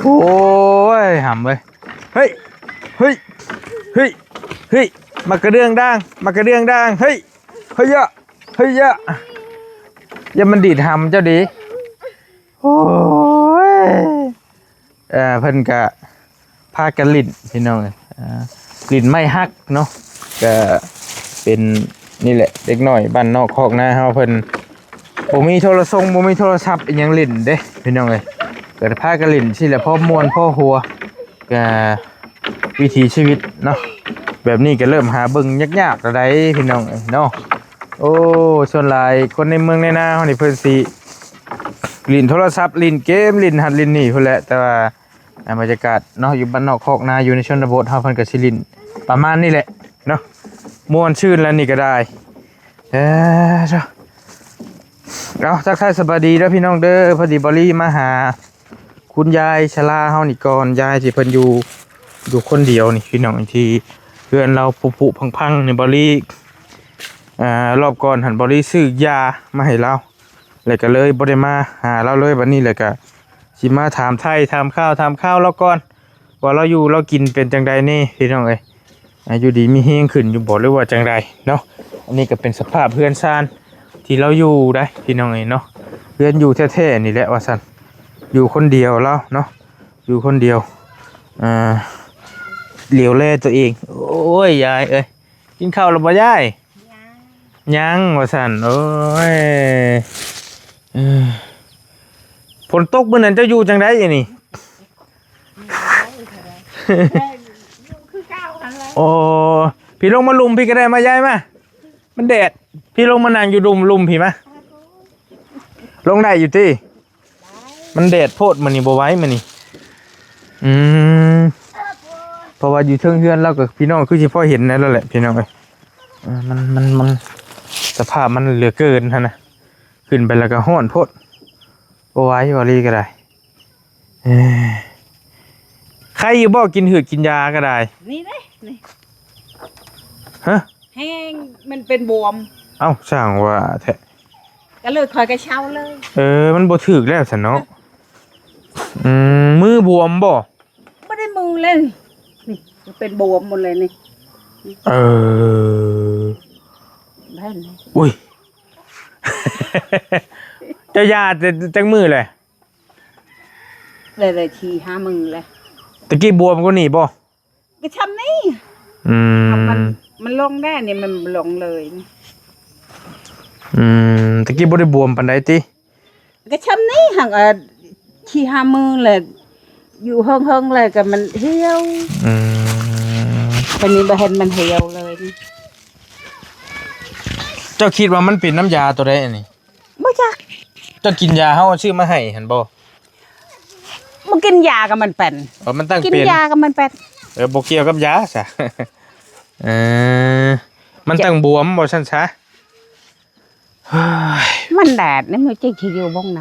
ໂອ້ຍ ຫຳເອີຍ ເຮີ້ຍ ເຮີ້ຍ ເຮີ້ຍ ເຮີ້ຍ ໝາກກະເດືອງດ່າງ ໝາກກະເດືອງດ່າງ ເຮີ້ຍ ເຮີ້ຍຍະ ເຮີ້ຍຍະ ຢ່າມັນດີດຫຳເຈົ້າເດ. ໂອ້ຍ ເອີ ເພິ່ນກະພາກັນຫຼິ້ນພີ່ນ້ອງເອີຍ ອ່າ ຫຼິ້ນໄມ້ຫັກເນາະ ກະເປັນນີ້ແຫຼະ ເດັກນ້ອຍບ້ານນອກຄອກນາເຮົາ ເພິ່ນບໍ່ມີໂທລະຊົງ ບໍ່ມີໂທລະສັບອີ່ຫຍັງຫຼິ້ນເດ້ພີ່ນ້ອງເອີຍ ກະພາກັນຫຼິ້ນຊີ້ແຫຼະ ພໍມ່ວນພໍຫົວ ກະວິຖີຊີວິດເນາະ ແບບນີ້ກະເລີ່ມຫາເບິ່ງຍາກໆແລ້ວໃດ໋ພີ່ນ້ອງເອີຍເນາະ. ໂອ້ ສ່ວນຫຼາຍຄົນໃນເມືອງໃນນາເຮົານີ້ ເພິ່ນຊິຫຼິ້ນໂທລະສັບ ຫຼິ້ນເກມ ຫຼິ້ນຫັ້ນຫຼິ້ນນີ້ພຸ້ນແຫຼະ ແຕ່ວ່າ ອ່າ ບັນຍາກາດເນາະ ຢູ່ບ້ານນອກຄອກນາ ຢູ່ໃນຊົນນະບົດເຮົາ ເພິ່ນກໍຊິຫຼິ້ນປະມານນີ້ແຫຼະເນາະ ມ່ວນຊື່ນແລ້ວນີ້ກໍໄດ້. ເອີ ເອົາ ທັກທາຍສະບາຍດີເດີພີ່ນ້ອງເດີ ພໍດີບ່າວລີມາຫາຄຸນຍາຍຊະລາເຮົານີ້ກ່ອນ ຍາຍທີ່ເພິ່ນຢູ່ ຢູ່ຄົນດຽວນີ້ພີ່ນ້ອງ ທີ່ເຮືອນລາວຜຸພັງໆນີ້ ບ່າວລີ ອ່າ ລອບກ່ອນຫັ້ນ ບ່າວລີຊື້ຢາມາໃຫ້ລາວ ແລ້ວກໍເລີຍບໍ່ໄດ້ມາຫາລາວເລີຍ ບັດນີ້ແລ້ວກໍຊິມາຖາມໄຖ່ ຖາມຂ່າວ ຖາມຂ່າວລາວກ່ອນ ວ່າລາວຢູ່ລາວກິນເປັນຈັ່ງໃດແດ່ພີ່ນ້ອງເອີຍ ອ່າ ຢູ່ດີມີແຮງຂຶ້ນຢູ່ບໍ່ ຫຼືວ່າຈັ່ງໃດເນາະ. ອັນນີ້ກໍເປັນສະພາບເຮືອນຊານທີ່ລາວຢູ່ໄດ໋ພີ່ນ້ອງເອີຍເນາະ ເຮືອນຢູ່ແທ້ໆນີ້ແຫຼະວ່າຊັ້ນ ຢູ່ຄົນດຽວລາວເນາະ ຢູ່ຄົນດຽວ ອ່າ ຫຼຽວແລຕົວເອງ. ໂອ້ຍ ຍາຍເອີຍ ກິນເຂົ້າແລ້ວບໍ່ຍາຍ? ຍັງ ຍັງວ່າຊັ້ນ ໂອ້ຍ ເອີ ຝົນຕົກມື້ນັ້ນເຈົ້າຢູ່ຈັ່ງໃດອັນນີ້? ຢູ່ຄືເກົ່າຫັ້ນແຫຼະ ໂອ້ ພີ່ລົງມາລຸ່ມພີ່ກໍໄດ້ ມາຍາຍມາ ມັນແດດ ພີ່ລົງມານັ່ງຢູ່ລຸ່ມ ລຸ່ມພີ່ມາ ລົງໄດ້ຢູ່ຕິ? ມັນແດດໂພດມື້ນີ້ ບໍ່ໄຫວມື້ນີ້ ອືມ ເພາະວ່າຢູ່ເທິງເຮືອນລາວກໍ ພີ່ນ້ອງຄືຊິພໍເຫັນແລ້ວແຫຼະ ພີ່ນ້ອງເອີຍ ເອີ ມັນ ມັນ ມັນ ສະພາບມັນເຫຼືອເກີນຫັ້ນນະ ຂຶ້ນໄປແລ້ວກໍຮ້ອນໂພດ ບໍ່ໄຫວ ເວົ້າອີ່ຫຼີກໍໄດ້. ເອີ ໄຄຢູ່ບໍ່ ກິນຫືດກິນຢາກໍໄດ້? ນີ້ເດ້ ນີ້ ຮະ? ແຮງ ມັນເປັນບວມ. ເອົ້າ ຊ່າງວ່າແທ້ ກໍເລີຍຂ້ອຍກໍເຊົາເລີຍ. ເອີ ມັນບໍ່ຖືກແລ້ວຊັ້ນເນາະ. ອືມ ມືບວມບໍ່? ບໍ່ໄດ້ມືເລີຍ ນີ້ ເປັນບວມໝົດເລີຍນີ້. ເອີ ແມ່ນ ອຸ້ຍ ເຈົ້າຢາແຕ່ຈັກມື້ແຫຼະ? ໄດ້ ໄດ້ສີ່ຫ້າມື້ແລ້ວ. ຕະກີ້ບວມກວ່ານີ້ບໍ່? ກໍຊ່ຳນີ້. ອືມ ມັນ ມັນລົງໄດ້ນີ້ ມັນບໍ່ລົງເລີຍ. ອືມ ຕະກີ້ບໍ່ໄດ້ບວມປານໃດຕິ? ກໍຊ່ຳນີ້ ຫາກ ເອີ ສີ່ຫ້າມື້ແລ້ວ ຢູ່ເຫິງໆແລ້ວກໍມັນຫ່ຽວ. ອືມ ບັດນີ້ບໍ່ເຫັນມັນຫ່ຽວເລີຍ. ເຈົ້າຄິດວ່າມັນເປັນນ້ຳຢາຕົວໃດອັນນີ້? ບໍ່ຈັກ. ເຈົ້າກິນຢາເຮົາຊື້ມາໃຫ້ຫັ້ນບໍ່? ບໍ່ກິນຢາກໍມັນເປັນ. ເອີ ມັນຕັ້ງເປັນ. ກິນຢາກໍມັນເປັນ. ເອີ ບໍ່ກ່ຽວກັບຢາຊະ. ເອີ ມັນຕັ້ງບວມບໍ່ຊັ້ນຊະ. ເຮີ້ຍ ມັນແດດນີ້ ມັນຈະຢູ່ບ່ອນໃດ?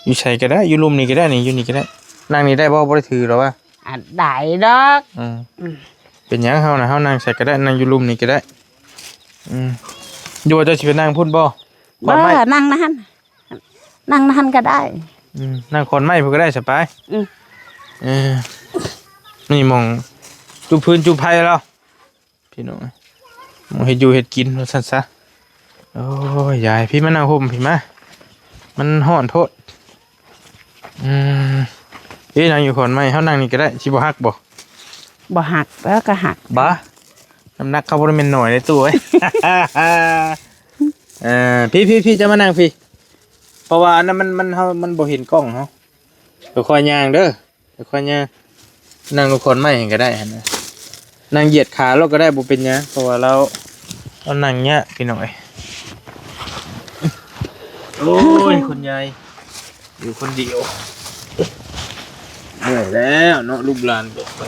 ຢູ່ໃສກໍໄດ້ ຢູ່ລຸ່ມນີ້ກໍໄດ້ນີ້ ຢູ່ນີ້ກໍໄດ້. ນັ່ງນີ້ໄດ້ບໍ່? ບໍ່ໄດ້ຖືດອກວ່າ. ອາ ໄດ້ດອກ. ອືມ ອືມ ເປັນຫຍັງ ເຮົານະ ເຮົານັ່ງໃສກໍໄດ້ ນັ່ງຢູ່ລຸ່ມນີ້ກໍໄດ້. ອືມ ຢູ່ວ່າເຈົ້າຊິໄປນັ່ງພຸ້ນບໍ່? ບໍ່ ນັ່ງນະຫັ້ນ ນັ່ງນະຫັ້ນກໍໄດ້. ອືມ ນັ່ງຂອນໄມ້ພຸ້ນກໍໄດ້ ສະບາຍ. ອືມ ເອີ ນີ້ໝ່ອງຈຸພື້ນຈຸໄຟລາວ ພີ່ນ້ອງ ໝ່ອງເຮັດຢູ່ເຮັດກິນວ່າຊັ້ນຊະ. ໂອ້ຍ ຍາຍ ພີ່ມານັ່ງຮົ່ມ ພີ່ມາ ມັນຮ້ອນໂພດ. ອືມ ເອີ ນັ່ງຢູ່ຂອນໄມ້ ເຮົານັ່ງນີ້ກໍໄດ້ ຊິບໍ່ຫັກບໍ່? ບໍ່ຫັກ ແລ້ວກໍຫັກ ບາ ນ້ຳໜັກເຂົາບໍ່ໄດ້ແມ່ນໜ້ອຍເດ້ຕູ້ເອີຍ. ເອີ ພີ່ ພີ່ ພີ່ ເຈົ້າມານັ່ງພີ້ ເພາະວ່າອັນນັ້ນມັນ ມັນ ເຮົາ ມັນບໍ່ເຫັນກ້ອງເຮົາ. ຄ່ອຍໆຍ່າງເດີ ຄ່ອຍໆຍ່າງ ນັ່ງຢູ່ຂອນໄມ້ຫັ້ນກໍໄດ້ຫັ້ນນະ ນັ່ງຢຽດຂາໂລດກໍໄດ້ ບໍ່ເປັນຫຍັງ ເພາະວ່າລາວ ລາວນັ່ງຍາກ ພີ່ນ້ອງເອີຍ. ໂອ້ຍ ຄຸນຍາຍ ຢູ່ຄົນດຽວ ເມື່ອຍແລ້ວເນາະ ລູກຫຼານກໍໄປ.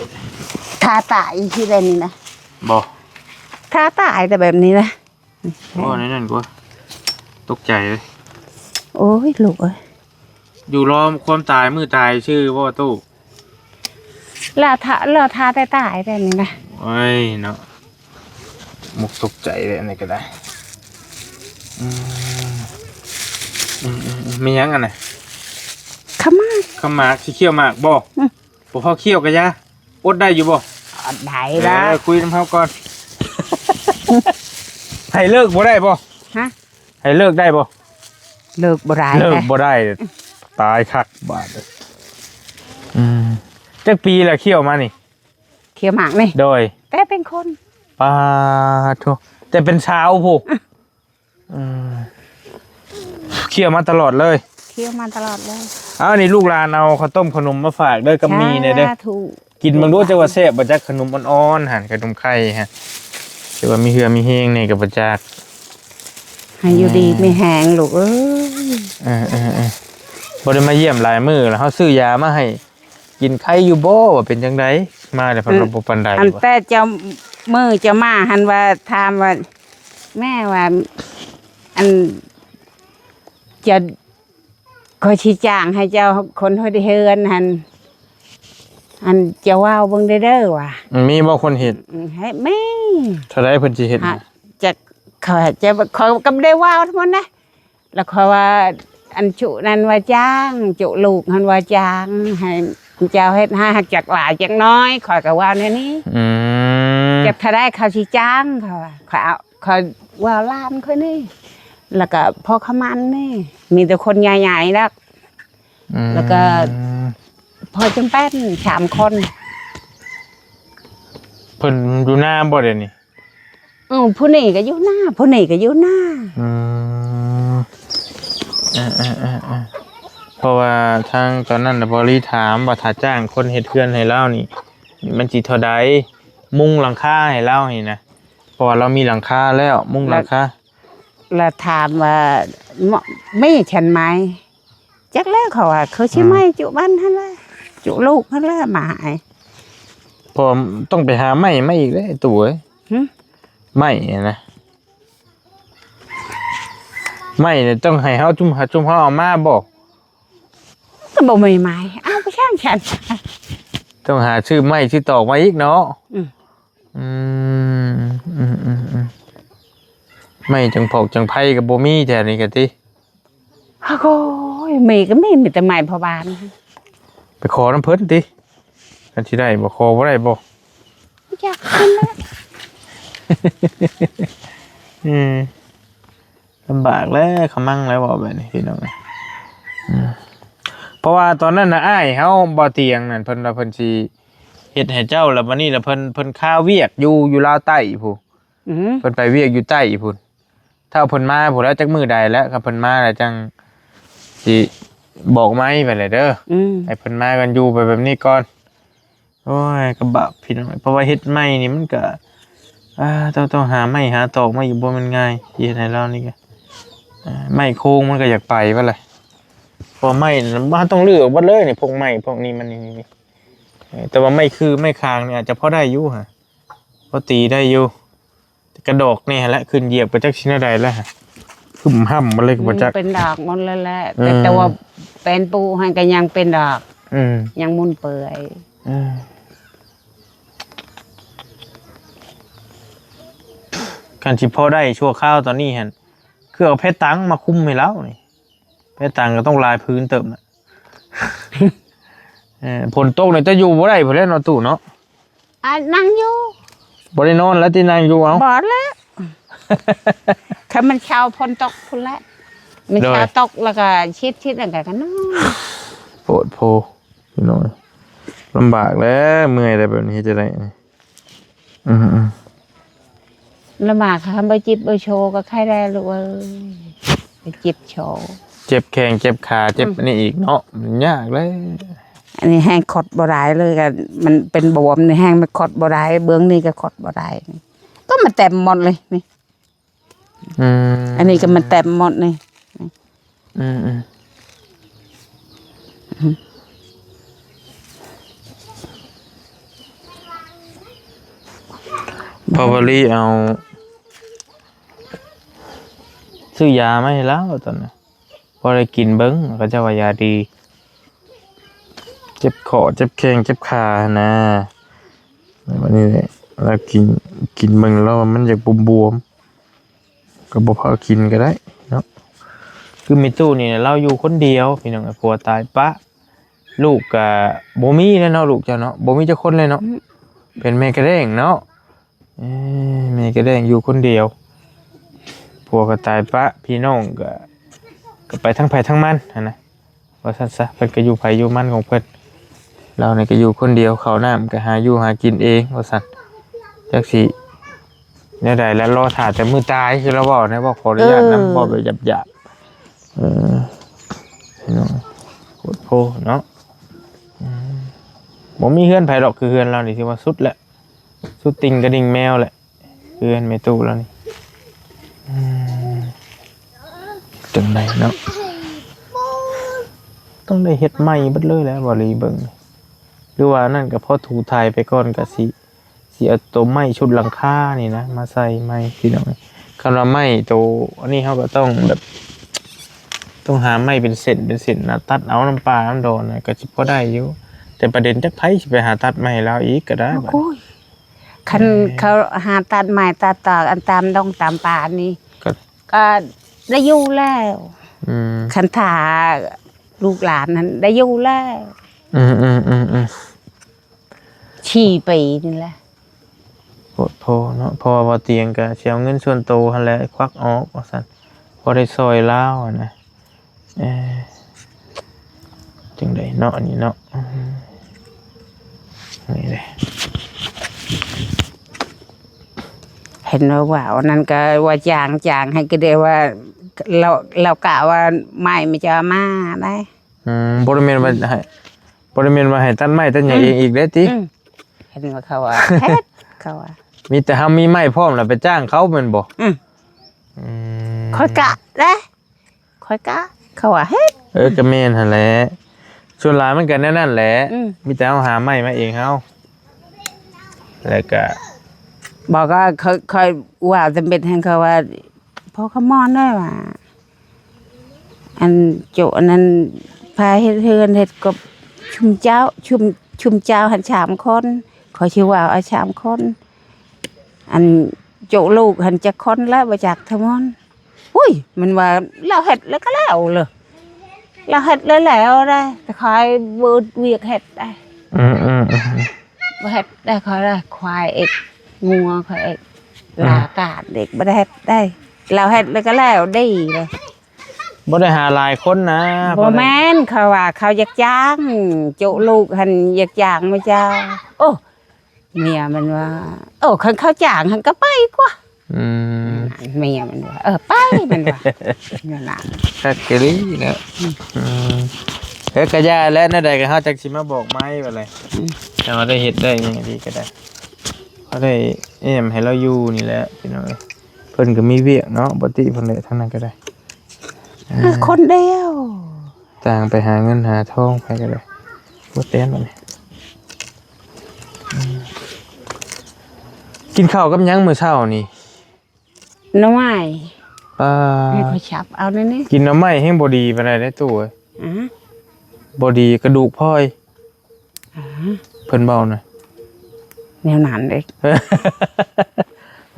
ຖ້າຕາຍຄືແບບນີ້ນະ ບໍ່ ຖ້າຕາຍແຕ່ແບບນີ້ນະ ບໍ່ ໃນນັ້ນກໍຕົກໃຈເລີຍ. ໂອ້ຍ ລູກເອີຍ ຢູ່ລໍຄວາມຕາຍ ມື້ຕາຍຊື່ບໍ່ຕູ້? ລໍຖ້າ ລໍຖ້າແຕ່ຕາຍແບບນີ້ນະ. ໂອ້ຍເນາະ ມຸກຕົກໃຈເລີຍ ອັນນີ້ກໍໄດ້. ອືມ ອືມ ອືມ ມີຫຍັງອັນນີ້? ຂະໝາກ ຂະໝາກ ຊິຂ້ຽວໝາກບໍ່? ອືມ ບໍ່ພໍຂ້ຽວກໍຢ່າ ອົດໄດ້ຢູ່ບໍ່? ອດໄດ້ ເອີ ລະ ຄຸຍນຳເຮົາກ່ອນ ໃຫ້ເລີກບໍ່ໄດ້ບໍ່? ຮະ? ໃຫ້ເລີກໄດ້ບໍ່? ເລີກບໍ່ໄດ້ ເລີກບໍ່ໄດ້ ຕາຍຄັກບາດ ອືມ ຈັກປີລະຂ້ຽວມານີ້? ຂ້ຽວໝາກນີ້ ໂດຍ ແຕ່ເປັນຄົນ ປາໂທ ແຕ່ເປັນສາວພຸ້ນ ອືມ ຂ້ຽວມາຕະຫຼອດເລີຍ ຂ້ຽວມາຕະຫຼອດເລີຍ ເອົາ ນີ້ລູກຫຼານເອົາເຂົ້າຕົ້ມເຂົ້າໜົມມາຝາກເດີ ກັບໝີ່ແດ່ເດີ ສາທຸ ກິນເບິ່ງດູ ຈັກວ່າແຊບບໍ່ຈັກ ຂະໜົມອ່ອນໆຫັ້ນ ຂະໜົມໄຂ່ຫັ້ນ ຖືວ່າມີເຫື່ອມີແຮງແດ່ກໍບໍ່ຈັກ ໃຫ້ຢູ່ດີ ອືມ ມີແຮງລູກເອີຍ ເອີໆໆ ບໍ່ໄດ້ມາຢ້ຽມຫຼາຍມື້ແລ້ວ ເຮົາຊື້ຢາມາໃຫ້ ກິນໄຄຢູ່ບໍ່ ວ່າເປັນຈັ່ງໃດ ມາແລ້ວເພິ່ນວ່າບໍ່ປານໃດ ອັນແຕ່ເຈົ້າ ມື້ເຈົ້າມາຫັ້ນວ່າ ຖາມວ່າ ແມ່ວ່າ ອັນ ຈະ ຂ້ອຍຊິຈ້າງໃຫ້ເຈົ້າຄົນເຮັດເຮືອນຫັ້ນ ອັນ ເຈົ້າເວົ້າເບິ່ງເດີວ່າ ມີບໍ່ຄົນເຮັດ? ໃຫ້ ມີ ເທົ່າໃດເພິ່ນຊິເຮັດ? ຮະ ຈັກ ຂ້ອຍຈະ ຂ້ອຍກໍບໍ່ໄດ້ເວົ້າທັງໝົດນະ ແລ້ວຂ້ອຍວ່າ ອັນຈຸນັ້ນວ່າຈ້າງ ຈຸລູກຫັ້ນວ່າຈ້າງ ໃຫ້ເຈົ້າເຮັດໃຫ້ ຫາກຈັກຫຼາຍຈັກນ້ອຍ ຂ້ອຍກໍເວົ້າແນວນີ້ ອືມ ຈັກເທົ່າໃດເຂົາຊິຈ້າງ ຂ້ອຍວ່າ ຂ້ອຍເອົາ ຂ້ອຍເວົ້າຫຼານຂ້ອຍນີ້ ແລ້ວກໍພໍ່ຂະໝັນນີ້ ມີແຕ່ຄົນໃຫຍ່ໆດອກ ອືມ ແລ້ວກໍພໍ່ຈຳເປັນ ສາມຄົນ ເພິ່ນຢູ່ນາບໍ່ດຽວນີ້? ເອີ ຜູ້ນີ້ກໍຢູ່ນາ ຜູ້ນີ້ກໍຢູ່ນາ ອືມ ເອີໆໆໆ ເພາະວ່າທາງຕອນນັ້ນນະ ບໍລິຖາມວ່າຖ້າຈ້າງຄົນເຮັດເຮືອນໃຫ້ລາວນີ້ ມັນຊິເທົ່າໃດ ມຸງຫຼັງຄາໃຫ້ລາວນີ້ນະ ເພາະວ່າລາວມີຫຼັງຄາແລ້ວ ມຸງຫຼັງຄາ ລະຖາມວ່າ ມີຊັ້ນໄໝ? ຈັກແລ້ວ ເຂົາວ່າ ຄືຊິ ອືມ ໄມ້ຈຸບ້ານຫັ້ນແຫຼະ ຈຸລູກຫັ້ນແຫຼະ ມາໃຫ້ ເພາະຕ້ອງໄປຫາໄມ້ມາອີກເດ້ຕູ້ເອີຍ ຫຶ? ໄມ້ນະ ໄມ້ນີ້ຕ້ອງໃຫ້ເຮົາ ຊຸມ ຊຸມເຮົາເອົາມາບໍ່? ກໍບໍ່ມີໄມ້ ເອົາໄປຊ່າງຊັ້ນ ຕ້ອງຫາຊື້ໄມ້ຊື້ຕອກມາອີກເນາະ ອືມ ອືມ ອືມ ອືມ ອືມ ໄມ້ຈັງຜອກຈັງໄພກໍບໍ່ມີແຖວນີ້ກະຕິ ໂອ້ຍ ມີກໍມີ ມີແຕ່ໄມ້ພໍ່ບ້ານ ໄປຂໍນຳເພິ່ນຕິ ຄັນຊິໄດ້ບໍ່ ຂໍບໍ່ໄດ້ບໍ່? ຢາກກິນແລ້ວ ເອີ ລຳບາກແລ້ວ ຂະມັງແລ້ວ ເວົ້າແບບນີ້ພີ່ນ້ອງເອີຍ ອືມ ເພາະວ່າຕອນນັ້ນນະ ອ້າຍເຮົາ ບໍ່ຕຽງນັ້ນ ເພິ່ນວ່າເພິ່ນຊິເຮັດໃຫ້ເຈົ້າ ແລ້ວບັດນີ້ລະເພິ່ນ ເພິ່ນຄາວຽກຢູ່ ຢູ່ລາວໃຕ້ພຸ້ນ ອືມ ເພິ່ນໄປວຽກຢູ່ໃຕ້ພຸ້ນ ຖ້າເພິ່ນມາພຸ້ນແລ້ວ ຈັກມື້ໃດແລ້ວ ຄັນເພິ່ນມາແລ້ວຈັ່ງຊິບອກໃໝ່ໄປແຫຼະເດີ ອືມ ໃຫ້ເພິ່ນມາກ່ອນ ຢູ່ໄປແບບນີ້ກ່ອນ ໂອ້ຍ ກະບາບພີ່ນ້ອງ ເພາະວ່າເຮັດໄມ້ນີ້ມັນກະ ອ່າ ຕ້ອງ ຕ້ອງຫາໄມ້ຫາຕອກມາອີກ ບໍ່ແມ່ນງ່າຍ ຊິເຮັດໃຫ້ລາວນີ້ກະ ອ່າ ໄມ້ໂຄງມັນກະຢາກໄປເບິດແຫຼະ ເພາະວ່າໄມ້ນີ້ ເຮົາຕ້ອງຮື້ອອກເບິດເລີຍນີ້ ພວກໄມ້ພວກນີ້ມັນນີ້ ນີ້ ນີ້ ເອີ ແຕ່ວ່າໄມ້ຄືໄມ້ຄາງນີ້ອາດຈະພໍໄດ້ຢູ່ຫະ ພໍຕີໄດ້ຢູ່ ແຕ່ກະດອກນີ້ຫັ້ນແຫຼະ ຂຶ້ນຢຽບໄປຈັກຊິແນວໃດແລ້ວ ຫຶ່ມຫຳມາເລີຍກະບໍ່ຈັກ ເປັນດອກໝົດແລ້ວແຫຼະ ເອີ ແຕ່ ແຕ່ວ່າແປ້ນປູຫັ້ນກະຍັງເປັນດອກ ອືມ ຍັງໝຸ່ນເປື່ອຍ ເອີ ຄັນຊິພໍໄດ້ຊົ່ວຄາວຕອນນີ້ຫັ້ນ ຄືເອົາແພຕັງມາຄຸມໃຫ້ລາວນີ້ ແພຕັງກະຕ້ອງຫຼາຍຜືນເຕີບນະ ເອີ ຝົນຕົກນີ້ຈະຢູ່ບໍ່ໄດ້ພຸ້ນແຫຼະເນາະ ຕູ້ເນາະ ອ່າ ນັ່ງຢູ່ ບໍ່ໄດ້ນອນແລ້ວຕິ ນັ່ງຢູ່ ເອົ້າ ບໍ່ແລ້ວ ຄັນມັນເຊົ້າຝົນຕົກພຸ້ນແຫຼະ ມັນ ໂດຍ ເຊົ້າຕົກແລ້ວກະຊິດໆ ແລ້ວກະນອນ ໂພດໂພ ພີ່ນ້ອງ ລຳບາກແລ້ວ ເມື່ອຍແລ້ວ ແບບນີ້ເຮັດຈັ່ງໃດ ອືມໆ ລຳບາກ ຄັນບໍ່ຈິບບໍ່ໂຊກໍໄຄແດ່ລູກເອີຍ ໄປຈິບໂຊ ເຈັບແຂ້ງເຈັບຂາ ເຈັບ ອືມ ອັນນີ້ອີກເນາະ ມັນຍາກແລ້ວ ອັນນີ້ແຮງຄົດບໍ່ໄດ້ເລີຍ ມັນເປັນບວມນີ້ແຮງມັນຄົດບໍ່ໄດ້ ເບື້ອງນີ້ກໍຄົດບໍ່ໄດ້ ກໍມັນເຕັມໝົດເລີຍນີ້ ອືມ ອັນນີ້ກໍມັນເຕັມໝົດນີ້ ອືມໆ ອືມ ພໍ່ວະລີເອົາຊື້ຢາມາໃຫ້ລາວຕອນນັ້ນ ພໍໄດ້ກິນເບິ່ງ ເຂົາເຈົ້າວ່າຢາດີ ເຈັບຂໍ້ເຈັບແຂ້ງເຈັບຂາຫັ້ນນາ ບັດນີ້ລາວກິນ ກິນເບິ່ງລາວວ່າມັນຢາກບວມໆ ກໍບໍ່ພາກິນກໍໄດ້ເນາະ ຄືແມ່ຕູ້ນີ້ລາວຢູ່ຄົນດຽວ ພີ່ນ້ອງ ຜົວຕາຍປະ ລູກກະບໍ່ມີແລ້ວເນາະ ລູກເຈົ້າເນາະ ບໍ່ມີຈັກຄົນເລີຍເນາະ. ອືມ ເປັນແມ່ກະແດ້ງເນາະ. ເອີ ແມ່ກະແດ້ງຢູ່ຄົນດຽວ ຜົວກໍຕາຍປະ ພີ່ນ້ອງກໍ ກໍໄປທາງໃຜທາງມັນຫັ້ນນະ ວ່າຊັ້ນຊະ. ເພິ່ນກໍຢູ່ໃຜຢູ່ມັນຂອງເພິ່ນ ລາວນີ້ກໍຢູ່ຄົນດຽວ ເຂົ້ານ້ຳກໍຫາຢູ່ຫາກິນເອງວ່າຊັ້ນ. ຈັກຊິແນວໃດລະ ລໍຖ້າແຕ່ມື້ຕາຍ ຄືລາວເວົ້ານະ ເວົ້າຂໍອະນຸຍາດນຳ ເອີ ເວົ້າແບບຫຍາບໆ. ເອີ ພີ່ນ້ອງ ໂພດໂພເນາະ. ອືມ ບໍ່ມີເຮືອນໃຜດອກ ຄືເຮືອນລາວນີ້ຖືວ່າສຸດແຫຼະ ສຸດຕິ່ງກະດິ່ງແມວແຫຼະ ເຮືອນແມ່ຕູ້ລາວນີ້. ອືມ ຈັ່ງໃດເນາະ ຕ້ອງໄດ້ເຮັດໃໝ່ເບິດເລີຍແຫຼະ ບໍ່ລີເບິ່ງ ຫຼືວ່ານັ້ນກໍພໍຖູໄຖໄປກ່ອນ ກໍຊິ ຊິເອົາໂຕໄມ້ຊຸດຫຼັງຄານີ້ນະມາໃສ່ໃໝ່ພີ່ນ້ອງ. ຄັນວ່າໄມ້ໂຕອັນນີ້ ເຮົາກໍຕ້ອງແບບ ຕ້ອງຫາໄມ້ເປັນເສັ້ນເປັນເສັ້ນນະ ຕັດເອົານຳປ່ານຳດອນນະ ກໍຊິພໍໄດ້ຢູ່. ແຕ່ປະເດັນຈັກໃຜຊິໄປຫາຕັດໄມ້ໃຫ້ລາວອີກກໍໄດ້ບາດນີ້. ໂອ້ຍ ຄັນ ເອີ ເຂົາຫາຕັດໄມ້ຕັດຕອກອັນຕາມດົງຕາມປ່ານີ້ ກໍ ກໍໄດ້ຢູ່ແລ້ວ. ອືມ ຄັນຖ້າລູກຫຼານຫັ້ນໄດ້ຢູ່ແລ້ວ. ອືມໆໆໆ ສີ່ປີນີ້ແຫຼະ. ໂພດໂພເນາະ ເພາະວ່າບໍ່ຕຽງກໍຊິເອົາເງິນສ່ວນໂຕຫັ້ນແຫຼະ ຄວັກອອກວ່າຊັ້ນ ພໍໄດ້ຊ່ອຍລາວຫັ້ນນະ. ເອີ ຈັ່ງໃດເນາະ ອັນນີ້ເນາະ ອືມ ນີ້ເດ້ ເຫັນວ່າ ວ່າອັນນັ້ນກໍວ່າຈ້າງ ຈ້າງໃຫ້ ກໍໄດ້ວ່າ ລາວ ລາວກະວ່າໄມ້ມັນຈະມາໄດ໋. ອືມ ບໍ່ໄດ້ແມ່ນວ່າໃຫ້ ບໍ່ໄດ້ແມ່ນວ່າໃຫ້ຕັດໄມ້ຕັດຫຍັງ ອືມ ເອງອີກເດ້ຕິ? ອືມ ເຫັນວ່າເຂົາວ່າເຮັດ ເຂົາວ່າ ມີແຕ່ເຮົາມີໄມ້ພ້ອມແລ້ວໄປຈ້າງເຂົາແມ່ນບໍ່? ອືມ ອືມ ຂ້ອຍກະເດ້ ຂ້ອຍກະ ເຂົາວ່າເຮັດ. ເອີ ກະແມ່ນຫັ້ນແຫຼະ ສ່ວນຫຼາຍມັນກະແນວນັ້ນແຫຼະ. ອືມ ມີແຕ່ເຮົາຫາໄມ້ມາເອງເຮົາ ແລ້ວກະ ບອກວ່າ ຂ້ອຍ ຂ້ອຍວ່າຈຳເປັນແຮງ ເຂົາວ່າ ພໍ່ຄຳມອນເອີຍວ່າ ອັນໂຈະອັນນັ້ນ ພາເຮັດເຮືອນເຮັດກອບ ຊຸມເຈົ້າ ຊຸມ ຊຸມເຈົ້າຫັ້ນສາມຄົນ ຂ້ອຍຊິວ່າເອົາສາມຄົນ ອັນໂຈະລູກຫັ້ນຈັກຄົນລະ ບໍ່ຈັກທັງໝົດ. ອຸ້ຍ ມັນວ່າລາວເຮັດແລ້ວກໍແລ້ວເລີຍ ລາວເຮັດແລ້ວແລ້ວໄດ໋ ແຕ່ຂ້ອຍເບີດວຽກເຮັດໄດ໋. ອືມໆໆ ບໍ່ເຮັດໄດ້ ຂ້ອຍລະຄວາຍອີກ ງົວຂ້ອຍອີກ ອືມ ລາການອີກ ບໍ່ໄດ້ເຮັດໄດ້ ລາວເຮັດແລ້ວກໍແລ້ວດີເລີຍ. ບໍ່ໄດ້ຫາຫຼາຍຄົນນະ ບໍ່ແມ່ນ ເຂົາວ່າເຂົາຢາກຈ້າງ ໂຈະລູກຫັ້ນຢາກຈ້າງມາຈ້າງ. ໂອ້ ເມຍມັນວ່າ ໂອ້ ຄັນເຂົາຈ້າງຫັ້ນກໍໄປກວ່າ. ອືມ ເມຍມັນວ່າ ເອີ ໄປ ມັນວ່າ ແນວນັ້ນ ຄັກອີ່ຫຼີເນາະ. ອືມ ເອີ ກະຢ່າແຫຼະ ແນວໃດກໍເຮົາຈັກຊິມາບອກໃໝ່ວ່າແຫຼະ. ອືມ ແຕ່ວ່າໄດ້ເຮັດໄດ້ຫຍັງດີກໍໄດ້ ເຮົາໄດ້ແອ້ມໃຫ້ລາວຢູ່ນີ້ແຫຼະພີ່ນ້ອງເອີຍ. ເພິ່ນກໍມີວຽກເນາະ ບໍ່ຕິເພິ່ນແຫຼະ ທາງນັ້ນກໍໄດ້ ເອີ ຄົນດຽວ ຕ່າງໄປຫາເງິນຫາທອງ ໃຜກໍໄດ້ ບໍ່ແຕ່ນບັດນີ້. ອືມ ກິນເຂົ້າກັບຫຍັງມື້ເຊົ້ານີ້? ໜໍ່ໄມ້. ປາ ໃຫ້ຂ້ອຍສັບເອົາແນວນີ້ ກິນໜໍ່ໄມ້ແຮງບໍ່ດີປານໃດເດ້ຕູ້ເອີຍ. ອືມ ບໍ່ດີ ກະດູກພອຍ. ອືມ ເພິ່ນເວົ້ານະ ແນວນັ້ນເດ້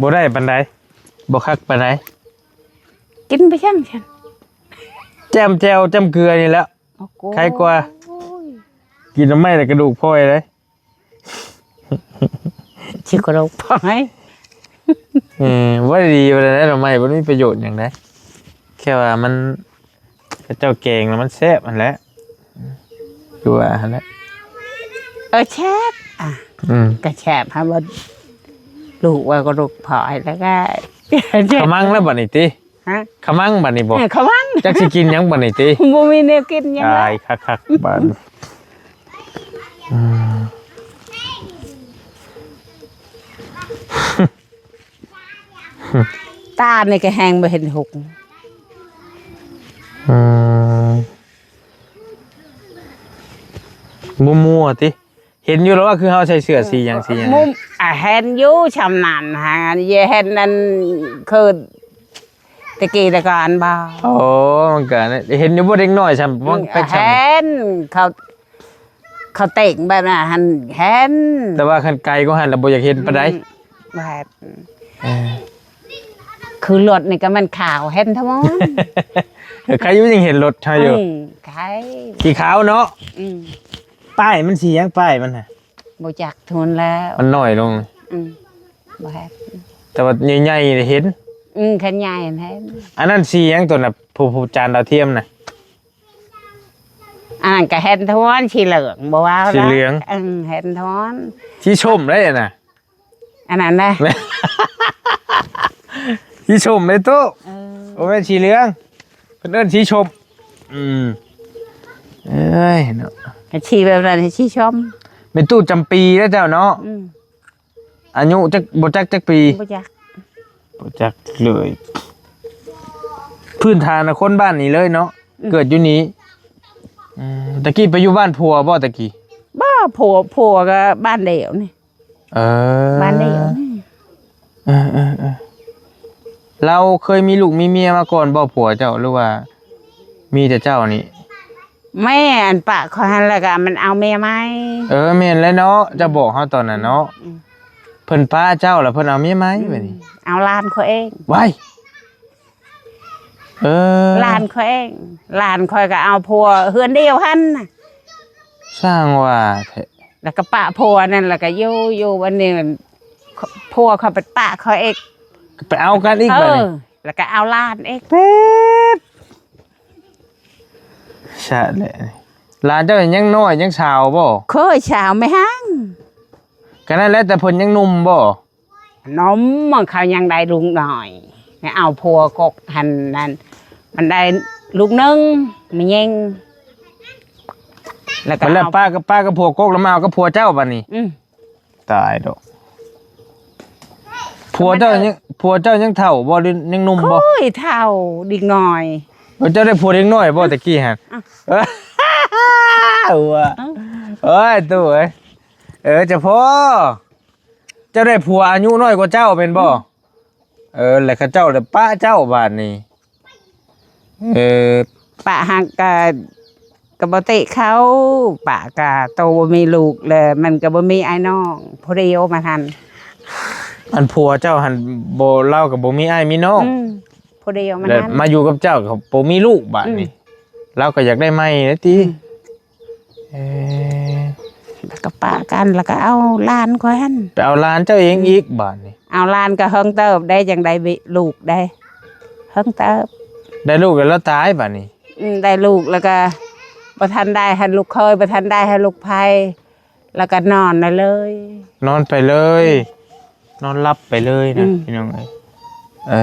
ບໍ່ໄດ້ປານໃດ ບໍ່ຄັກປານໃດ. ກິນໄປຈັ່ງຊັ້ນ ແຈ່ມແຈ່ວ ຈ້ຳເກືອນີ້ແຫຼະ ໂອ້ໂຫ ໄຄກວ່າ. ໂອ້ຍ ກິນໜໍ່ໄມ້ແລ້ວກະດູກພອຍເດ້. ຊິກະດູກພອຍ. ເອີ ບໍ່ໄດ້ດີປານໃດ ໜໍ່ໄມ້ບໍ່ມີປະໂຫຍດຫຍັງໃດ ແຄ່ວ່າມັນ ເຂົາເຈົ້າແກງແລ້ວມັນແຊບຫັ້ນແຫຼະ ຄືວ່າຫັ້ນແຫຼະ. ເອີ ແຊບ ອາ ອືມ ກະແຊບ ຫາວ່າລູກວ່າກະດູກພອຍແລ້ວກະ ຂະມັງແລ້ວບັດນີ້ຕິ? ຮະ? ຂະມັງບັດນີ້ບໍ່? ເອີ ຂະມັງ ຈັກຊິກິນຫຍັງບັດນີ້ຕິ? ບໍ່ມີແນວກິນຫຍັງແລ້ວ ຕາຍຄັກໆ ບາດນີ້. ອືມ ຕານີ້ກໍແຮງບໍ່ເຫັນຫຸກ. ອືມ ມົວໆ ຕິ ເຫັນຢູ່ແລ້ວວ່າ ຄືເຮົາໃສ່ເສື້ອ ເອີ ສີຫຍັງ ສີຫຍັງ ມຸມ ອາ ເຫັນຢູ່ຊ່ຳນັ້ນຫາ ຢ່າເຫັນອັນ ຄື ແຕ່ກີ້ແຕ່ກ່ອນບໍ່? ໂອ້ ມັນກະເຫັນຢູ່ບໍ່ ເດັກນ້ອຍຊ່ຳ ເຫັນ ເຂົາ ເຂົາເຕັ້ງແບບນັ້ນຫັ້ນເຫັນ ແຕ່ວ່າຄັນໄກກວ່າຫັ້ນລະບໍ່ຢາກເຫັນປານໃດ. ອືມ ແບບ ເອີ ຄືລົດນີ້ກໍແມ່ນຂາວ ເຫັນທັງໝົດ. ເອີ ໃຄຢູ່ ຍັງເຫັນລົດເຮົາຢູ່. ອືມ ໃຄ ສີຂາວເນາະ. ອືມ ປ້າຍມັນສີຫຍັງ? ປ້າຍມັນນະ ບໍ່ຈັກທຸນແລ້ວ ມັນນ້ອຍລົງ. ອືມ ບໍ່ເຫັນ ແຕ່ວ່າໃຫຍ່ໆເຫັນ. ອືມ ຄັນໃຫຍ່ເຫັນ. ອັນນັ້ນສີຫຍັງ ໂຕນະ ຜູ້ ຜູ້ຈານດາວທຽມນະ? ອັນນັ້ນກໍເຫັນທວນ ສີເຫຼືອງ ບໍ່ວ່າ ສີເຫຼືອງ. ເອີ ເຫັນທວນ ສີສົ້ມໄດ໋ນະ. ອັນນັ້ນນະ ສີສົ້ມເດ້ຕູ້. ເອີ ບໍ່ແມ່ນສີເຫຼືອງ ເພິ່ນເອີ້ນສີສົ້ມ. ອືມ ເອີຍເນາະ ສີແບບນັ້ນສີສົ້ມ. ແມ່ຕູ້ຈຳປີເດ້ເຈົ້າເນາະ. ອືມ ອາຍຸຈັກ ບໍ່ຈັກຈັກປີ? ບໍ່ຈັກ ບໍ່ຈັກເລີຍ. ພື້ນຖານນະຄົນບ້ານນີ້ເລີຍເນາະ. ອືມ ເກີດຢູ່ນີ້. ອືມ ຕະກີ້ໄປຢູ່ບ້ານຜົວບໍ່ຕະກີ້? ບໍ່ ຜົວ ຜົວກໍບ້ານດຽວນີ້. ເອີ ບ້ານດຽວນີ້. ເອີໆໆ ລາວເຄີຍມີລູກມີເມຍມາກ່ອນບໍ່ ຜົວເຈົ້າ ຫຼືວ່າມີແຕ່ເຈົ້ານີ້? ແມ່ ອັນປະຂ້ອຍຫັ້ນ ແລ້ວກໍມັນເອົາເມຍໃໝ່. ເອີ ແມ່ນແລ້ວເນາະ ເຈົ້າບອກເຮົາຕອນນັ້ນເນາະ. ອືມ ເພິ່ນປະເຈົ້າ ແລ້ວເພິ່ນເອົາເມຍໃໝ່. ອືມ ບາດນີ້ເອົາຫຼານຂ້ອຍເອງ. ວ້າຍ ເອີ ຫຼານຂ້ອຍເອງ. ຫຼານຂ້ອຍກໍເອົາຜົວເຮືອນດຽວຫັ້ນນະ. ຊ່າງວ່າແທ້. ແລ້ວກໍປະຜົວນັ້ນ ແລ້ວກໍຢູ່ ຢູ່ອັນນີ້ ຜົວຂ້ອຍໄປປະຂ້ອຍອີກ ໄປເອົາກັນອີກ. ເອີ ບາດນີ້ ແລ້ວກໍເອົາຫຼານອີກ. ເປັດ ຊະແຫຼະ ຫຼານເຈົ້າຍັງນ້ອຍຍັງສາວບໍ່? ເຄີຍສາວແມ່ນຫຍັງ. ກໍນັ້ນແຫຼະ ແຕ່ເພິ່ນຍັງໜຸ່ມບໍ່? ໜຸ່ມ ມັນເຂົາຍັງໄດ້ລູກນ້ອຍ ແລ້ວເອົາຜົວກົກຫັ້ນນັ້ນ ມັນໄດ້ລູກໜຶ່ງ ແມ່ຍິງ ແລ້ວກໍ ແລ້ວ ເອົາ ປ້າກັບ ປ້າກັບຜົວກົກ ແລ້ວມາເອົາກັບຜົວເຈົ້າບາດນີ້. ອືມ ຕາຍດອກ. ຜົວເຈົ້າຍັງ ຜົວເຈົ້າຍັງເຖົ້າບໍ່ ຫຼືຍັງໜຸ່ມບໍ່? ໂອ້ຍ ເຖົ້າເດັກນ້ອຍ. ເອີ ເຈົ້າໄດ້ຜົວເດັກນ້ອຍບໍ່ຕະກີ້ຫັ້ນ? ເອີ ເອີ ເອີ ເອີຍ ຕູ້ເອີຍ ເອີ ເຈົ້າພໍ່ ເຈົ້າໄດ້ຜົວອາຍຸນ້ອຍກວ່າເຈົ້າແມ່ນບໍ່? ອືມ ເອີ ແລ້ວເຂົາເຈົ້າລະປະເຈົ້າບາດນີ້. ເອີ ປະຫັ້ນກະ ກະບໍ່ຕິເຂົາ ປະກະໂຕບໍ່ມີລູກ ແລ້ວມັນກະບໍ່ມີອ້າຍນ້ອງ ຜູ້ດຽວມາທັນ. ອັນຜົວເຈົ້າຫັ້ນບໍ່ ລາວກະບໍ່ມີອ້າຍມີນ້ອງ. ອືມ ຜູ້ດຽວມາ ແລ້ວມາຢູ່ກັບເຈົ້າກໍບໍ່ມີລູກບາດນີ້. ອືມ ລາວກໍຢາກໄດ້ໃໝ່ແລ້ວຕິ. ອືມ ເອີ ແລ້ວກໍປະກັນ ແລ້ວກໍເອົາຫຼານຂ້ອຍຫັ້ນ ໄປເອົາຫຼານເຈົ້າເອງອີກບາດນີ້. ເອົາຫຼານກໍເຫິງເຕີບໄດ້ ຈັ່ງໄດ້ລູກໄດ້ ເຫິງເຕີບ. ໄດ້ລູກແລ້ວລາວຕາຍບາດນີ້. ອືມ ໄດ້ລູກແລ້ວກໍບໍ່ທັນໄດ້ໃຫ້ລູກເຂີຍ ບໍ່ທັນໄດ້ໃຫ້ລູກໃພ້ ແລ້ວກໍນອນໄປເລີຍ ນອນໄປເລີຍ. ອືມ ນອນຫຼັບໄປເລີຍນະ ອືມ ພີ່ນ້ອງເອີຍ. ເອີ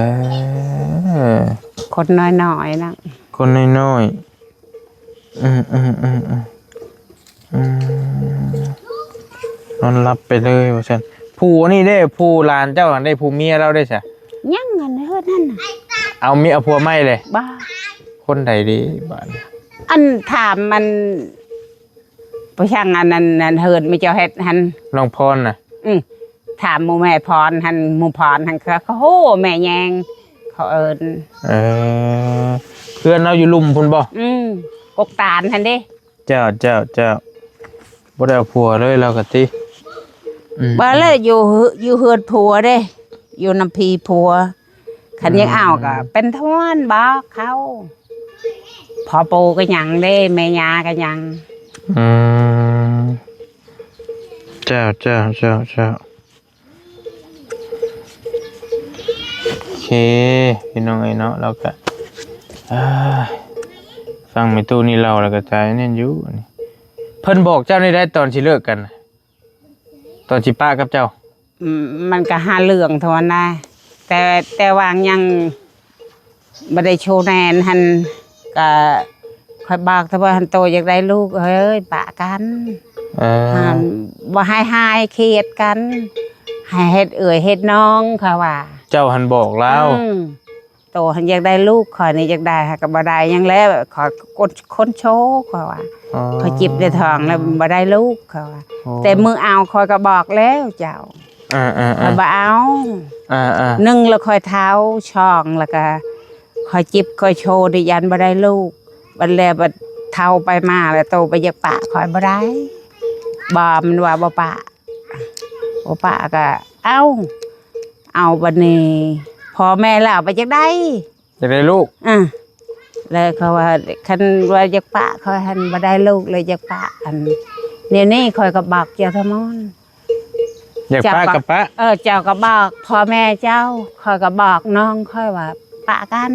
ຄົນນ້ອຍໆນະ ຄົນນ້ອຍໆ. ອືມໆໆໆ ອືມ ນອນຫຼັບໄປເລີຍວ່າຊັ້ນ. ຜູ້ນີ້ເດ້ ຜູ້ຫຼານເຈົ້າຫັ້ນເດ້ ຜູ້ເມຍລາວເດ້ຊະ? ຍັງຫັ້ນ ເຮືອນຫັ້ນນະ. ເອົາເມຍ ເອົາຜົວໃໝ່ເລີຍ? ບໍ່. ຄົນໃດເດ້ບາດນີ້? ອັນຖາມມັນ ຜູ້ຊ່າງອັນນັ້ນ ອັນເຮືອນໝູ່ເຈົ້າເຮັດຫັ້ນ ນ້ອງພອນນະ. ອືມ ຖາມໝູ່ແມ່ພອນຫັ້ນ ໝູ່ພອນຫັ້ນ ເຂົາ ເຂົາຮູ້ແມ່ແຍງ ເຂົາເອີ້ນ. ເອີ ເຮືອນລາວຢູ່ລຸ່ມພຸ້ນບໍ່? ອືມ ກົກຕານຫັ້ນເດ້. ເຈົ້າ ເຈົ້າ ເຈົ້າ ບໍ່ໄດ້ເອົາຜົວເລີຍລາວກະຕິ. ອືມ ບໍ່ແລ້ວ ຢູ່ ຢູ່ເຮືອນຜົວເດ້ ຢູ່ນຳພີ່ຜົວ. ຄັນຢາກເອົາກໍເປັນທວນບອກເຂົາ ພໍ່ປູ່ກໍຍັງເດ້ ແມ່ຍ່າກໍຍັງ. ອືມ ເຈົ້າ ເຈົ້າ ເຈົ້າ ເຈົ້າ. ໂອເຄ ພີ່ນ້ອງເອີຍເນາະ ລາວກະ ອ່າ ຟັງແມ່ຕູ້ນີ້ເລົ່າແລ້ວກະໃຈແໜ້ນຢູ່. ເພິ່ນບອກເຈົ້າແນວໃດຕອນຊິເລີກກັນ ຕອນຊິປະກັບເຈົ້າ? ອືມ ມັນກະຫາເລື່ອງເທົ່ານັ້ນນະ ແຕ່ ແຕ່ວ່າຍັງບໍ່ໄດ້ໂຊແນນຫັ້ນ ກະຂ້ອຍບອກແຕ່ວ່າ ຫັ້ນ ໂຕຢາກໄດ້ລູກເອີຍ ປະກັນ. ເອີ ບໍ່ໃຫ້ຮ້າຍຄຽດກັນ ໃຫ້ເຮັດເອື້ອຍເຮັດນ້ອງ ຂ້ອຍວ່າ. ເຈົ້າຫັ້ນບອກລາວ? ອືມ ໂຕຫັ້ນຢາກໄດ້ລູກ ຂ້ອຍນີ້ຢາກໄດ້ ຫາກະບໍ່ໄດ້ຫຍັງແລ້ວ ຂ້ອຍຄົນ ຄົນໂຊ ຂ້ອຍວ່າ. ອໍ ຂ້ອຍເຈັບໃນທ້ອງແລ້ວບໍ່ໄດ້ລູກ ຂ້ອຍວ່າ. ອໍ ແຕ່ມື້ເອົາຂ້ອຍກໍບອກແລ້ວເຈົ້າ. ອ່າໆໆ ຂ້ອຍບໍ່ເອົາ. ອ່າໆ ໜຶ່ງລະຂ້ອຍເຖົ້າ ສອງລະກະຂ້ອຍເຈັບຂ້ອຍໂຊ ໄດ້ຢ້ານບໍ່ໄດ້ລູກ ບັດແລ້ວບັດເຖົ້າໄປມາແລ້ວ ໂຕບໍ່ຢາກປະຂ້ອຍບໍ່ໄດ້. ບໍ່ ມັນວ່າບໍ່ປະ ບໍ່ປະກະເອົາ ເອົາບັດນີ້ພໍ່ແມ່ລາວບໍ່ຢາກໄດ້ ຢາກໄດ້ລູກ. ອ່າ ແລ້ວເຂົາວ່າ ຄັນວ່າຢາກປະ ເຂົາຫັ້ນບໍ່ໄດ້ລູກ ແລ້ວຢາກປະ ອັນ ແນວນີ້ຂ້ອຍກໍບອກເຈົ້າທຳມອນ ຢາກປະກໍປະ ເຈົ້າກໍບອກ ເອີ ເຈົ້າກໍບອກພໍ່ແມ່ເຈົ້າ ຂ້ອຍກໍບອກນ້ອງຂ້ອຍວ່າປະກັນ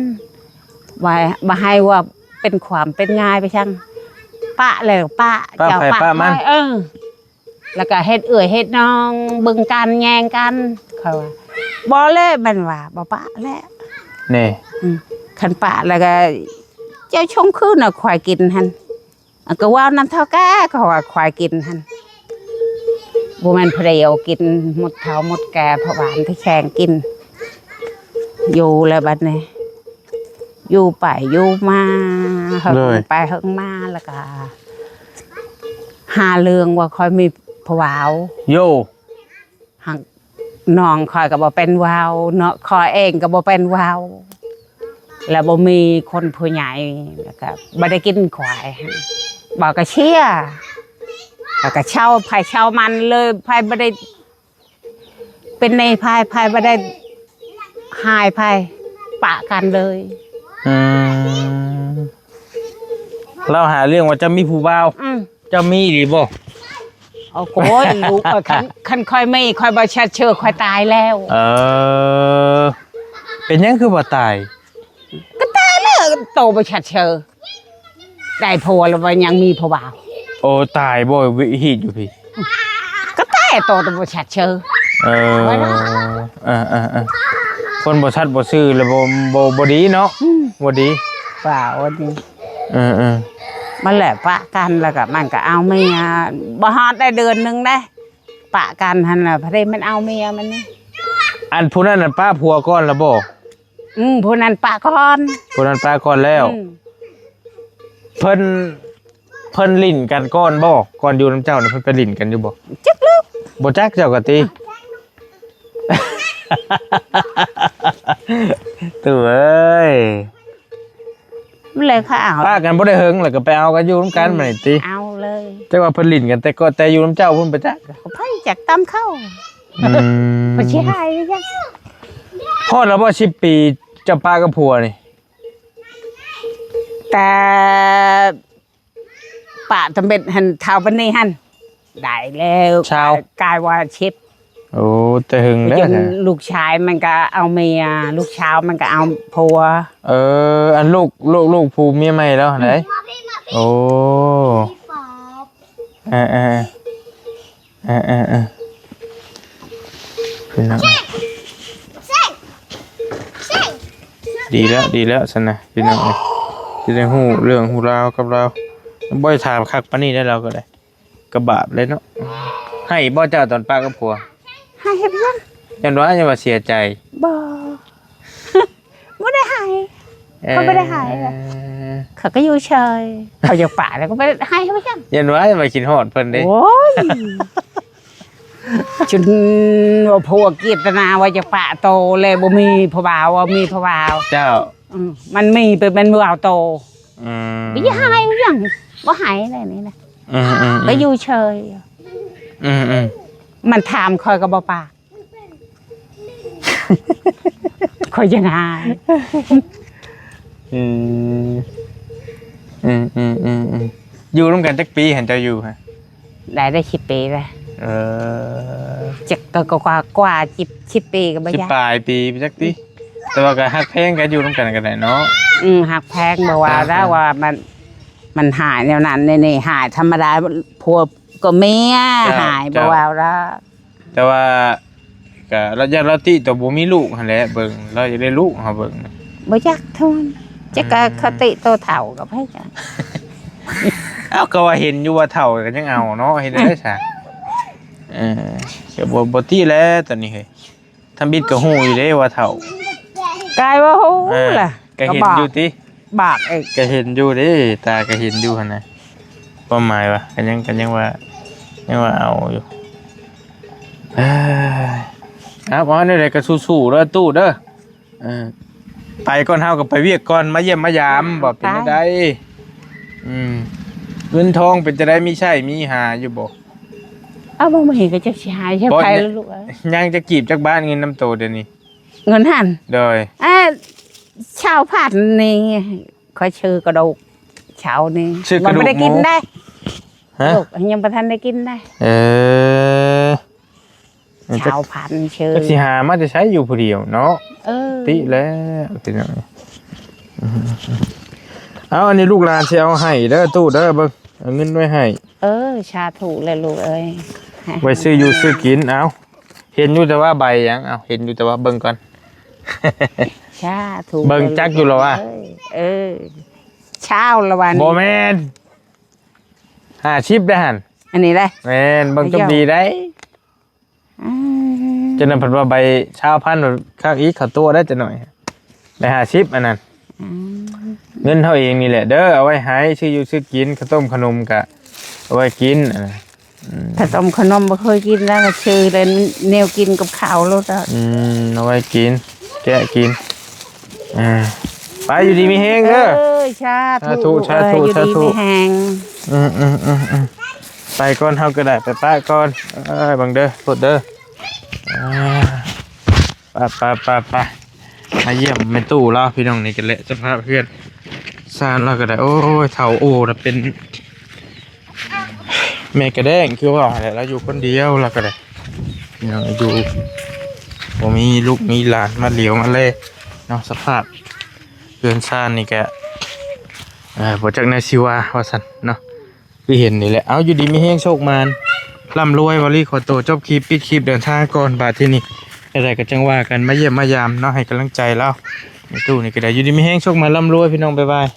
ວ່າບໍ່ໃຫ້ວ່າເປັນຄວາມເປັນງາຍໄປຊັ້ນ ປະແລ້ວປະ ປະໃຜປະມັນ ເຈົ້າປະຂ້ອຍ ເອີ ແລ້ວກໍເຮັດເອື້ອຍເຮັດນ້ອງເບິ່ງກັນແຍງກັນ ຂ້ອຍວ່າ ບໍ່ແລ້ວມັນວ່າ ບໍ່ປະແລ້ວ ນີ້ ອືມ ຄັນປະແລ້ວກໍເຈົ້າຊົງຄືນເອົາຄວາຍກິນຫັ້ນ ກໍເວົ້ານຳເຖົ້າແກ່ ເຂົາວ່າຄວາຍກິນຫັ້ນ ບໍ່ແມ່ນຜູ້ໃດເອົາກິນ ໝົດເຖົ້າໝົດແກ່ ເພາະວ່າມັນໄປແຂ່ງກິນ ຢູ່ແລ້ວບັດນີ້ ຢູ່ໄປຢູ່ມາ ເຫິງໄປເຫິງມາ ແລ້ວກໍຫາເລື່ອງວ່າຂ້ອຍມີຜູ້ບ່າວ ໂຢ ຫາກນ້ອງຂ້ອຍກໍບໍ່ເປັນເວົ້າເນາະ ຂ້ອຍເອງກໍບໍ່ເປັນເວົ້າ ແລ້ວບໍ່ມີຄົນຜູ້ໃຫຍ່ ແລ້ວກໍບໍ່ໄດ້ກິນຄວາຍ ບອກກໍເຊຍ ແລ້ວກໍເຊົ່າໃຜເຊົ່າມັນເລີຍ ໃຜບໍ່ໄດ້ເປັນໜີ້ໃຜ ໃຜບໍ່ໄດ້ຫາຍໃຜ ປະກັນເລີຍ ອືມ ລາວຫາເລື່ອງວ່າເຈົ້າມີຜູ້ບ່າວ ອືມ ເຈົ້າມີອີ່ຫຼີບໍ່? ໂອ້ໂກຍ ລູກເອີຍ ຄັນ ຄັນຂ້ອຍມີ ຂ້ອຍບໍ່ຊັດເຊີ ຂ້ອຍຕາຍແລ້ວ ເອີ ເປັນຫຍັງຄືວ່າຕາຍ? ກໍຕາຍແລ້ວ ໂຕບໍ່ຊັດເຊີ ໄດ້ຜົວແລ້ວວ່າຍັງມີຜູ້ບ່າວ ໂອ້ ຕາຍບໍ່ ຮີດຢູ່ພີ້ ກໍຕາຍ ໂຕບໍ່ຊັດເຊີ ເອີ ເອີໆໆ ຄົນບໍ່ຊັດບໍ່ຊື່ແລ້ວບໍ່ ບໍ່ ບໍ່ດີເນາະ ອືມ ບໍ່ດີ ວ່າ ເອີໆ ມັນແຫຼະປະກັນ ແລ້ວກໍມັນກໍເອົາເມຍ ບໍ່ຮອດໄດ້ເດືອນໜຶ່ງເດ້ ປະກັນຫັ້ນລະ ພະເດມັນເອົາເມຍມັນນີ້ ອັນຜູ້ນັ້ນນະປະຜົວກ່ອນລະບໍ່? ອືມ ຜູ້ນັ້ນປະກ່ອນ ຜູ້ນັ້ນປະກ່ອນແລ້ວ ອືມ ເພິ່ນ ເພິ່ນຫຼິ້ນກັນກ່ອນບໍ່? ກ່ອນຢູ່ນຳເຈົ້ານະ ເພິ່ນໄປຫຼິ້ນກັນຢູ່ບໍ່? ຈັກແລ້ວ ບໍ່ຈັກເຈົ້າກໍຕິ ຕູ້ເອີຍ ແລ້ວເຂົາເອົາ ປະກັນບໍ່ໄດ້ເຫິງ ແລ້ວກໍໄປເອົາກັນຢູ່ນຳກັນ ອືມ ມານີ້ຕິ ເອົາເລີຍ ແຕ່ວ່າເພິ່ນຫຼິ້ນກັນແຕ່ກໍ ແຕ່ຢູ່ນຳເຈົ້າພຸ້ນໄປຈັກ ໃຜຈັກຕຳເຂົາ ອືມ ເພິ່ນຊິໃຫ້ຫຍັງ ຮອດແລ້ວບໍ່ ສິບປີ ເຈົ້າປະກັບຜົວນີ້? ແຕ່ປະຕຳເບັດຫັ້ນ ເທົ່າປານນີ້ຫັ້ນ ໄດ້ແລ້ວ ຊາວ ກາຍວ່າສິບ ໂອ້ ແຕ່ເຫິງແລ້ວ ຈົນລູກຊາຍມັນກໍເອົາເມຍ ລູກສາວມັນກໍເອົາຜົວ ເອີ ອັນລູກ ລູກ ລູກຜູ້ເມຍໃໝ່ແລ້ວຫັ້ນໃດ ໂອ້ ເອີໆ ເອີໆ ເອີໆ ພີ່ນ້ອງ ດີແລ້ວ ດີແລ້ວຊັ້ນນະ ພີ່ນ້ອງເອີຍ ຊິໄດ້ຮູ້ເລື່ອງຮູ້ລາວກັບລາວ ບໍ່ໄດ້ຖາມຄັກປານນີ້ໄດ໋ ລາວກໍໄດ້ ກໍບາບເລີຍເນາະ ໃຫ້ບໍ່ເຈົ້າຕອນປະກັບຜົວ? ໃຫ້ເຮັດຫຍັງ? ຢ້ານວ່າ ຢ້ານວ່າເສຍໃຈ ບໍ່ ບໍ່ໄດ້ໃຫ້ ເອີ ຂ້ອຍບໍ່ໄດ້ໃຫ້ ເອີ ຂ້ອຍກໍຢູ່ເສີຍ ເຂົາຢາກປະແລ້ວກໍບໍ່ໄດ້ໃຫ້ເຮັດຫຍັງ ຢ້ານວ່າ ຢ້ານວ່າຄິດຮອດເພິ່ນເດ້ ໂອ້ຍ ຈົນວ່າຜົວກຽດຕະໜາວ່າຈະປະໂຕແລ້ວ ບໍ່ມີຜູ້ບ່າວ ວ່າມີຜູ້ບ່າວ ເຈົ້າ ອືມ ມັນມີໄປແມ່ນບໍ່ເອົາໂຕ ອືມ ບໍ່ຢາກໃຫ້ຫຍັງ ບໍ່ໃຫ້ແລ້ວນີ້ນະ ອືມໆໆ ກໍຢູ່ເສີຍ ອືມໆ ມັນຖາມຂ້ອຍກໍບໍ່ປາກ ຂ້ອຍຍັງຫາຍ ອືມ ອືມໆໆໆ ຢູ່ນຳກັນຈັກປີຫັ້ນເຈົ້າຢູ່ຫັ້ນ? ໄດ້ ໄດ້ສິບປີແລ້ວ ເອີ ຈັກກໍກວ່າ ກວ່າສິບ ສິບປີກໍບໍ່ ສິບ ຈັກ ປາຍປີຈັກຕິ ອືມ ແຕ່ວ່າກໍຮັກແພງກັນ ຢູ່ນຳກັນກໍໄດ້ເນາະ ອືມ ຮັກແພງ ບໍ່ວ່າແລ້ວວ່າມັນ ມັນຫາຍແນວນັ້ນແນວນີ້ ຫາຍທຳມະດາ ຜົວກໍເມຍ ເຈົ້າ ຫາຍ ເຈົ້າ ບໍ່ວ່າແລ້ວ ແຕ່ວ່າກໍລາວ ຢ້ານລາວຕິຕົວບໍ່ມີລູກຫັ້ນແຫຼະ ເບິ່ງ ລາວຢາກໄດ້ລູກເຮົາເບິ່ງ ບໍ່ຈັກໂທນ ຈັກກະ ອືມ ຄະຕິໂຕເຖົ້າກັບໃຜຈັກ ເອົ້າ ກໍວ່າເຫັນຢູ່ວ່າເຖົ້າກໍຍັງເອົາເນາະ ເຮັດໄດ້ຊະ ເອີ ກໍບໍ່ ບໍ່ຕິແຫຼະຕອນນີ້ເຮີ້ຍ ທຳອິດກໍຮູ້ຢູ່ເດ້ວ່າເຖົ້າ ກາຍວ່າຮູ້ ເອີ ລະ ກໍເຫັນຢູ່ຕິ ບາກເອີຍ ກໍເຫັນຢູ່ເດ້ ຕາກໍເຫັນຢູ່ຫັ້ນນະ ຄວາມໝາຍວ່າ ກໍຍັງ ກໍຍັງວ່າ ຍັງວ່າເອົາຢູ່ ເອີຍ ເອົາ ເອົາແນວໃດກໍສູ້ໆເດີຕູ້ເດີ ເອີ ໄປກ່ອນ ເຮົາກໍໄປວຽກກ່ອນ ມາຢ້ຽມມາຢາມ ບໍ່ເປັນຈັ່ງໃດ ອືມ ເງິນທອງເປັນຈັ່ງໃດ ມີໃຊ້ມີຫາຢູ່ບໍ່? ເອົາ ບໍ່ມີກໍຈັກຊິຫາໃຫ້ໃຜລະລູກເອີຍ ຍັງຈັກກີບຈັກບາດ ເງິນນຳໂຕດຽວນີ້? ເງິນຫັ້ນ ໂດຍ ເອີ ຊາວພັນນີ້ ຂ້ອຍຊື້ກະດູກເຊົ້ານີ້ ຊື້ກະດູກ ມັນບໍ່ໄດ້ກິນໄດ໋ ຮະ? ລູກຍັງບໍ່ທັນໄດ້ກິນໄດ໋. ເອີ ຊາວພັນເຊີຍ ຈັກຊິຫາມາແຕ່ໃສຢູ່ຜູ້ດຽວເນາະ. ເອີ ຕິແລ້ວພີ່ນ້ອງ. ເອົາ ອັນນີ້ລູກຫຼານຊິເອົາໃຫ້ເດີຕູ້ເດີ ເບິ່ງ ເອົາເງິນໄວ້ໃຫ້. ເອີ ສາທຸແຫຼະລູກເອີຍ ໄວ້ຊື້ຢູ່ຊື້ກິນ. ເອົາ ເຫັນຢູ່ແຕ່ວ່າໃບຫຍັງ? ເອົາ ເຫັນຢູ່ແຕ່ວ່າເບິ່ງກ່ອນ. ສາທຸ ເບິ່ງຈັກຢູ່ລະວະ. ເອີ ເອີ ຊາວລະວະນີ້. ບໍ່ແມ່ນ ຫ້າສິບໄດ໋ຫັ້ນ. ອັນນີ້ໄດ໋. ແມ່ນ ເບິ່ງຈົບດີໄດ໋. ອືມ ຈັ່ງນັ້ນເພິ່ນວ່າໃບຊາວພັນຄັກອີກ ເຂົ້າຕົວໄດ້ຈັກໜ້ອຍ ໄດ້ຫ້າສິບອັນນັ້ນ. ອືມ ເງິນເຮົາເອງນີ້ແຫຼະເດີ ເອົາໄວ້ໃຫ້ຊື້ຢູ່ຊື້ກິນ ເຂົ້າຕົ້ມຂະໜົມກະເອົາໄວ້ກິນ. ອືມ ເຂົ້າຕົ້ມຂະໜົມບໍ່ເຄີຍກິນ ແລ້ວກໍຊື້ແຕ່ແນວກິນກັບເຂົ້າໂລດ. ອືມ ເອົາໄວ້ກິນ ແກະກິນ. ອ່າ ໄປ ຢູ່ດີມີແຮງເດີ. ເອີ ສາທຸ ສາທຸ ເອີຍ ສາທຸ ຢູ່ດີມີແຮງ. ອືມໆໆໆ ໄປກ່ອນ ເຮົາກໍໄດ້ໄປປະກ່ອນ. ເອີຍ ເບິ່ງເດີ ໂທດເດີ. ອ່າ ໄປໆໆໆ ມາຢ້ຽມແມ່ຕູ້ລາວ ພີ່ນ້ອງ. ນີ້ກໍແຫຼະສະພາບເຮືອນຊານລາວກໍໄດ້. ໂອ້ຍ ເຖົ້າໂອ້ນະ ເປັນ ແມ່ກະແດ້ງ ຄືວ່າຫັ້ນແຫຼະ ລາວຢູ່ຄົນດຽວ ລາວກໍໄດ້ ພີ່ນ້ອງ ຢູ່ ບໍ່ມີລູກມີຫຼານມາຫຼຽວມາແລເນາະ. ສະພາບເຮືອນຊານນີ້ກະ ເອີ ບໍ່ຈັກແນວຊິວ່າ ວ່າຊັ້ນເນາະ ຄືເຫັນນີ້ແຫຼະ. ເອົາ ຢູ່ດີມີແຮງ ໂຊກໝານ ລ່ຳລວຍ. ວາລີຂໍໂຕຈົບຄລິບ ປິດຄລິບ ເດີນທາງກ່ອນ. ບາດທີນີ້ ໃດໆກໍຈັ່ງວ່າກັນ ມາຢ້ຽມມາຢາມເນາະ ໃຫ້ກຳລັງໃຈລາວ. ແມ່ຕູ້ນີ້ກໍໄດ້ ຢູ່ດີມີແຮງ ໂຊກໝານ ລ່ຳລວຍ ພີ່ນ້ອງ ບາຍບາຍ.